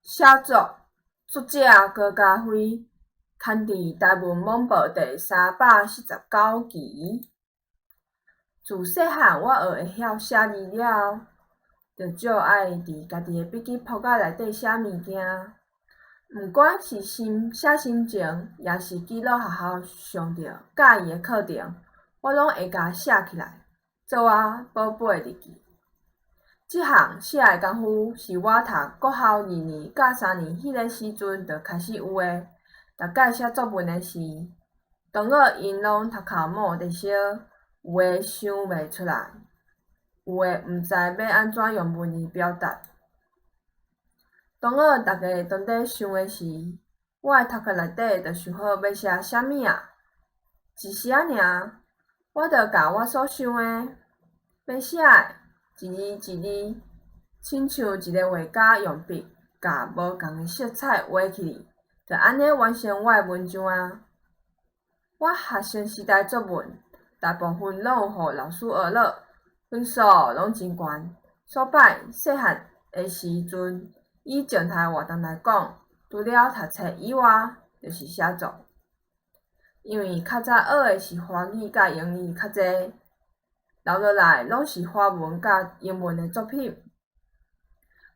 寫作，作者高嘉輝，刊佇台文網報第349期。自細漢我學會曉寫字了後，就足愛佇家己的筆記簿仔內底寫物件。毋管是心寫心情，抑是記錄學校上著佮意的課程，我攏會共寫起來，做我寶貝日記。這項寫的工夫是我讀國校二年佮三年彼个時陣就開始有的。逐擺寫作文的時，同學𪜶攏頭殼冒咧燒，有的想袂出來，有的毋知欲按怎用文字表達。當我逐家當咧想的時，我的頭殼內底就想好欲寫啥物啊。一時仔爾，我就共我所想的、欲寫的，一字一字，親像一个畫家用筆共無仝的色彩畫起去，就按呢完成我的文章啊。我學生時代作文，大部分攏有予老師學落，分數攏真懸。所擺細漢的時陣，以靜態活動來講，除了讀冊以外，就是寫作。因為較早學的是華語佮英語較濟，留落來攏是華文佮英文的作品。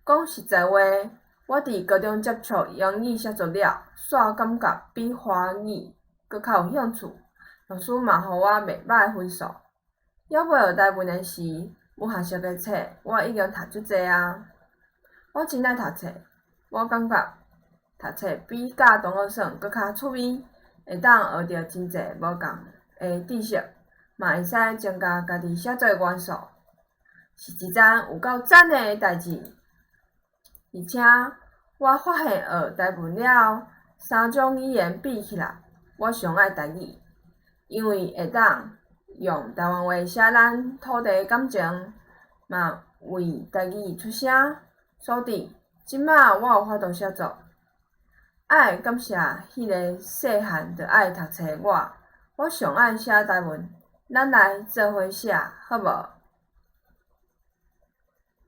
講實在話，我佇高中接觸英語寫作了，煞感覺比華語閣較有興趣，老師嘛予我袂䆀的分數。猶未學台文的時，文學設計冊我已經讀足濟啊。我真愛讀冊，我感覺讀冊比佮同學耍閣較趣味，會當學著真濟無仝的知識，嘛會使增加家己寫作的元素，是一樁有夠讚的代誌。而且我發現學台文了後，三種語言比起來，我上愛台語，因為會當用台灣話寫咱土地的感情，嘛為台語出聲。所以，這馬我有法度寫作，愛感謝彼個細漢就愛讀冊的我，我上愛寫台文，咱來做伙寫，好無？